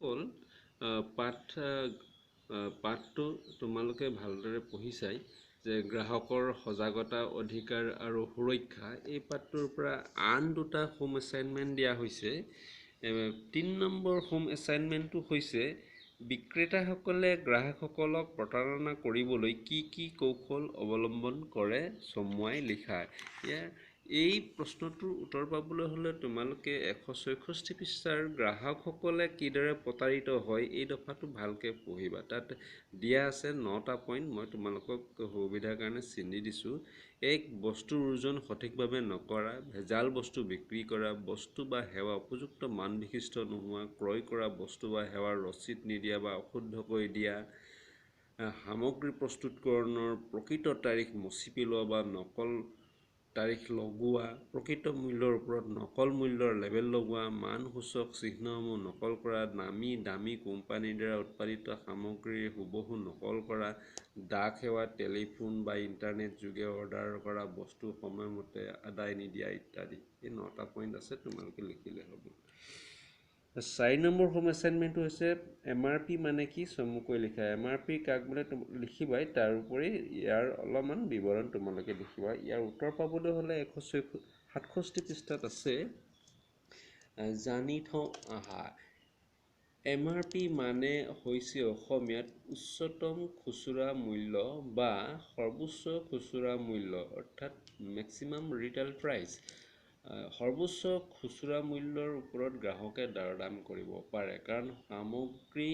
হ'ল পাঠ পাঠটো তোমালোকে ভালদৰে পঢ়ি চাই যে গ্ৰাহকৰ সজাগতা, অধিকাৰ আৰু সুৰক্ষা, এই পাঠটোৰ পৰা আন দুটা হোম এছাইনমেণ্ট দিয়া হৈছে। 3 নম্বৰ হোম এছাইনমেণ্টটো হৈছে বিক্ৰেতাসকলে গ্ৰাহকসকলক প্ৰতাৰণা কৰিবলৈ কি কি কৌশল অৱলম্বন কৰে চমুৱাই লিখা। ইয়াৰ এই প্ৰশ্নটোৰ উত্তৰ পাবলৈ হ'লে তোমালোকে 166 পৃষ্ঠাৰ গ্ৰাহকসকলে কিদৰে প্ৰতাৰিত হয় এই দফাটো ভালকৈ পঢ়িবা। তাত দিয়া আছে 9টা পইণ্ট, মই তোমালোকক সুবিধাৰ কাৰণে চিনি দিছোঁ। 1, বস্তুৰ ওজন সঠিকভাৱে নকৰা, ভেজাল বস্তু বিক্ৰী কৰা, বস্তু বা সেৱা উপযুক্ত মান বিশিষ্ট নোহোৱা, ক্ৰয় কৰা বস্তু বা সেৱাৰ ৰচিদ নিদিয়া বা অশুদ্ধকৈ দিয়া, সামগ্ৰী প্ৰস্তুতকৰণৰ প্ৰকৃত তাৰিখ মচি পেলোৱা বা নকল তাৰিখ লগোৱা, প্ৰকৃত মূল্যৰ ওপৰত নকল মূল্যৰ লেবেল লগোৱা, মানসূচক চিহ্নসমূহ নকল কৰা, নামী দামী কোম্পানীৰ দ্বাৰা উৎপাদিত সামগ্ৰীৰ হুবহু নকল কৰা, ডাক সেৱা, টেলিফোন বা ইণ্টাৰনেট যোগে অৰ্ডাৰ কৰা বস্তু সময়মতে আদায় নিদিয়া ইত্যাদি। এই 9টা পইণ্ট আছে, তোমালোকে লিখিলে হ'ব। 4 নম্বৰ হোম এছাইনমেণ্টটো হৈছে এম আৰ পি মানে কি চমুকৈ লিখা। এম আৰ পি কাক বোলে লিখিবাই, তাৰোপৰি ইয়াৰ অলপমান বিৱৰণ তোমালোকে লিখিবা। ইয়াৰ উত্তৰ পাবলৈ হ'লে 167 পৃষ্ঠাত আছে। জানি থওঁ আহা, এম আৰ পি মানে হৈছে অসমীয়াত উচ্চতম খুচুৰা মূল্য বা সৰ্বোচ্চ খুচুৰা মূল্য, অৰ্থাৎ মেক্সিমাম ৰিটেইল প্ৰাইচ। সৰ্বোচ্চ খুচুৰা মূল্যৰ ওপৰত গ্ৰাহকে দৰদাম কৰিব পাৰে, কাৰণ সামগ্ৰী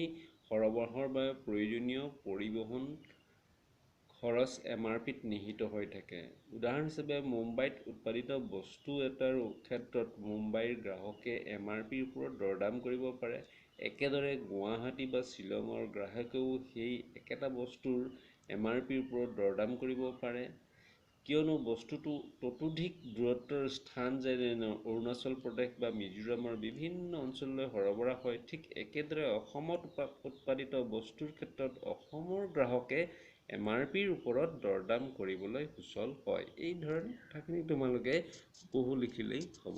সৰবৰাহৰ বাবে প্ৰয়োজনীয় পৰিবহণ খৰচ এম আৰ পিত নিহিত হৈ থাকে। উদাহৰণ হিচাপে মুম্বাইত উৎপাদিত বস্তু এটাৰ ক্ষেত্ৰত মুম্বাইৰ গ্ৰাহকে এম আৰ পিৰ ওপৰত দৰদাম কৰিব পাৰে। একেদৰে গুৱাহাটী বা শ্বিলঙৰ গ্ৰাহকেও সেই একেটা বস্তুৰ এম আৰ পিৰ ওপৰত দৰদাম কৰিব পাৰে, কিয়নো বস্তুটো ততোধিক দূৰত্বৰ স্থান যেনে অৰুণাচল প্ৰদেশ বা মিজোৰামৰ বিভিন্ন অঞ্চললৈ সৰবৰাহ হয়। ঠিক একেদৰে অসমত উৎপাদিত বস্তুৰ ক্ষেত্ৰত অসমৰ গ্ৰাহকে এম আৰ পিৰ ওপৰত দৰদাম কৰিবলৈ সুচল হয়। এই ধৰণে কথাখিনি তোমালোকে বহু লিখিলেই হ'ব।